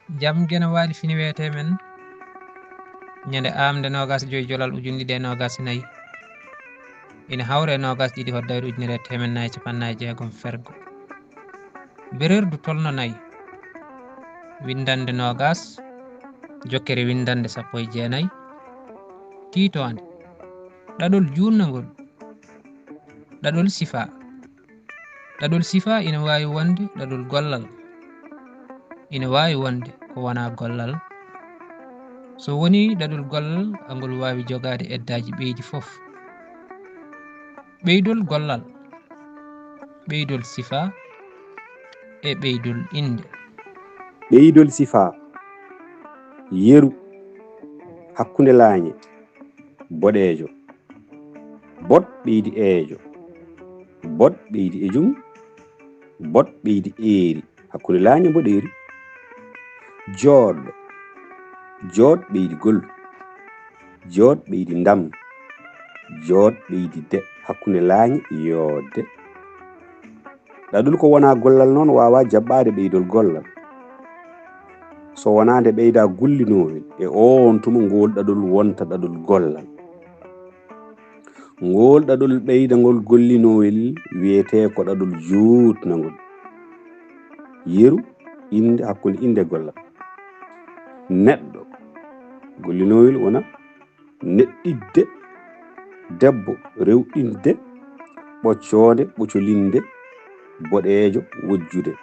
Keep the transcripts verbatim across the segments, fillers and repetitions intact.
Jam geno waali fini wiyetee men ñande aamnde noogas joy jolal ujunɗiɗi e noogas e nayi. Ina hawra e noogas ɗiɗi hoddayre ujunere e teemen nayi capannaayi jeegom fergo. Bererdu tolno nayi. Winndannde noogas, jokkere winndannde sappo e jeenayi. Tiitoonde, ɗaɗol juutnangol, ɗaɗol sifaa. Ɗaɗol sifaa ina waawi wonde ɗaɗol gollal, ina waawi wonde ko wonaa gollal. So wonii ɗaɗol gollal, angol waawi jogaade eddaaji ɓeydi fof. Ɓeydol gollal, ɓeydol sifaa e ɓeydol innde. Ɓeydol sifaa, yeru, hakkunde laañe, boɗeejo. Boɗ ɓeydi eejo. Boɗ ɓeydi ejum. Boɗ ɓeydi eeri. Hakkunde laañe mboɗeeri. Jooɗɗo. Jooɗ ɓeydi gol. Jooɗ ɓeydi ndam. Jooɗ ɓeydi de. Hakkunde laañe yoode. Ɗaɗol ko wonaa gollal noon waawaa jaɓɓaade ɓeydol gollal. So wonaa nde ɓeydaa gollinoowel, e oon tuma ngool ɗaɗol wonta ɗaɗol gollal. Ngool ɗaɗol ɓeydangol gollinoowel wiyetee ko ɗaɗol juutnangol. Yeru, innde, hakkunde innde gollal. Neɗɗo, gollinoowel wona neɗɗidde, debbo, rewɗinde, ɓoccoonde, ɓocolinde, boɗeejo, wojjude.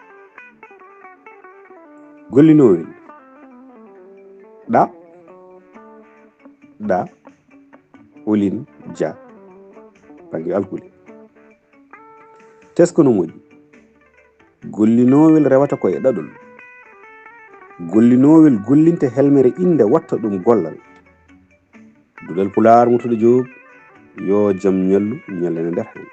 Gollinoowel, ɗa, ɗa, olin, ja, bannge alkule. Tesko no moƴƴi. Gollinoowel rewata ko e ɗaɗol. Gollinoowel gollinte helmere innde watta ɗum gollal. Duɗal Pulaar Murtuɗo Joob, yo jam ñallu, ñallana nder heen.